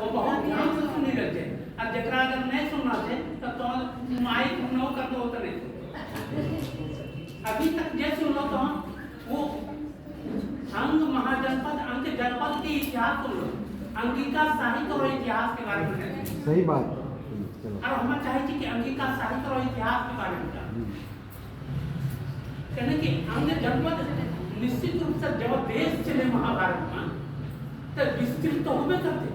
वो बहुत ध्यान से सुनी रहते और जकरा अगर नहीं सुनना छै तो माइक नो कर दो तो नहीं सुनतो। अभी तक जे सुनलो तो वो अंग महाजनपद, अंग जनपद के इतिहास सुन लो, अंगिका साहित्य और इतिहास के बारे में नहीं सुनलो। सही बात, चलो। और हम चाहे छी कि अंगिका साहित्य और इतिहास के बारे में जानो। कहने कि अंग जनपद निश्चित रूप से जब देश चले महाभारत में तो विस्तृत तो होबे करते।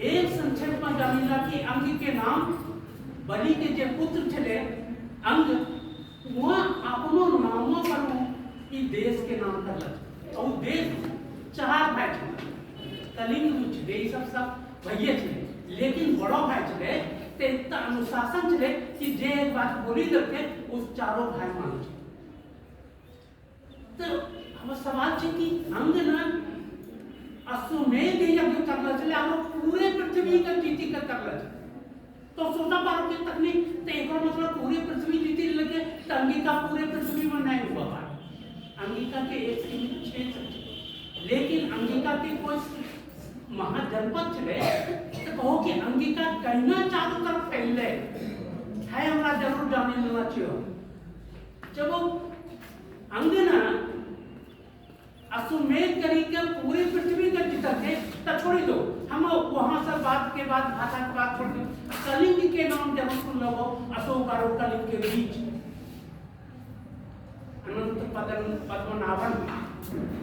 एक संक्षेप में जानिला कि अंग के नाम बलि के जे पुत्र छले अंग, वहाँ अपनो नामों पर उ ई देश के नाम करल। और उ देश चार भाई छले, कलिंग भी छले, ई सब सब भैये छले, लेकिन बड़ो भाई छले ते इतना अनुशासन छले कि जे एक बात बोली देते उस चारों भाई मान छे। तो हम सवाल छे कि अंग ना अश्वमेध यज्ञ करना छले और पूरे पृथ्वी का जीती कर करना छले, तो सोचा पारो कि तखनी तो एक मतलब पूरे पृथ्वी जीती लगे तो अंगिका पूरे पृथ्वी में नहीं हुआ पार। अंगिका के एक सीमित क्षेत्र छे, लेकिन अंगिका के कोई महाजनपद छले तो कहो कि अंगिका कहना चारों तरफ फैलले है, हमरा जरूर जाने लेना चाहिए। जब वो अंग ना अश्वमेध करी के पूरी पृथ्वी का जीता थे तो छोड़ी दो, हम वहां से बात के बाद भाषा के बात छोड़ दो। कलिंग के नाम जब सुन लो, अशोक और कलिंग के बीच अनंत पदन पद्मनाभन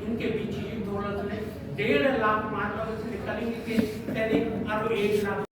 इनके बीच युद्ध हो रहा, 1.5 लाख मार लो कलिंग के सैनिक और 1 लाख।